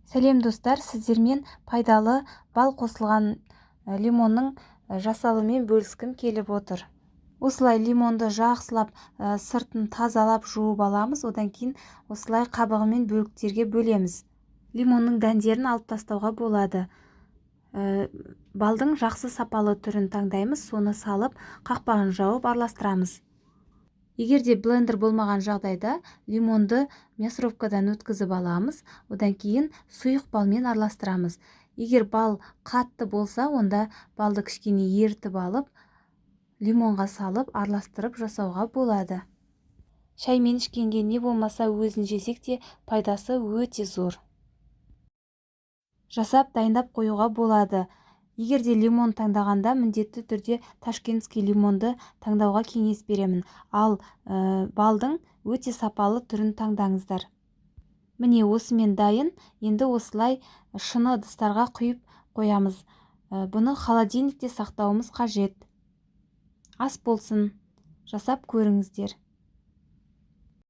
Сәлем, достар! Сіздермен пайдалы бал қосылған лимонның жасалуымен бөліскім келіп отыр. Осылай лимонды жақсылап сыртын тазалап, жуып аламыз. Одан кейін осылай қабығымен бөліктерге бөлеміз. Лимонның дәндерін алып тастауға болады. Балдың жақсы, сапалы түрін таңдаймыз. Соны салып, қақпағын жауып, араластырамыз. Егер де блендер болмаған жағдайда, лимонды мясорубкадан өткізіп аламыз. Одан кейін сұйық балмен араластырамыз. Егер бал қатты болса, онда балды кішкене ерітіп алып, лимонға салып, араластырып жасауға болады. Шаймен ішкенге, не болмаса өзін жесек те, пайдасы өте зор. Жасап, дайындап қоюға болады. Егер де лимон таңдағанда, міндетті түрде ташкентский лимонды таңдауға кеңес беремін. Ал балдың өте сапалы түрін таңдаңыздар. Міне, осымен дайын. Енді осылай шыны ыдыстарға құйып қоямыз. Бұны холодильникте сақтауымыз қажет. Ас болсын, жасап көріңіздер!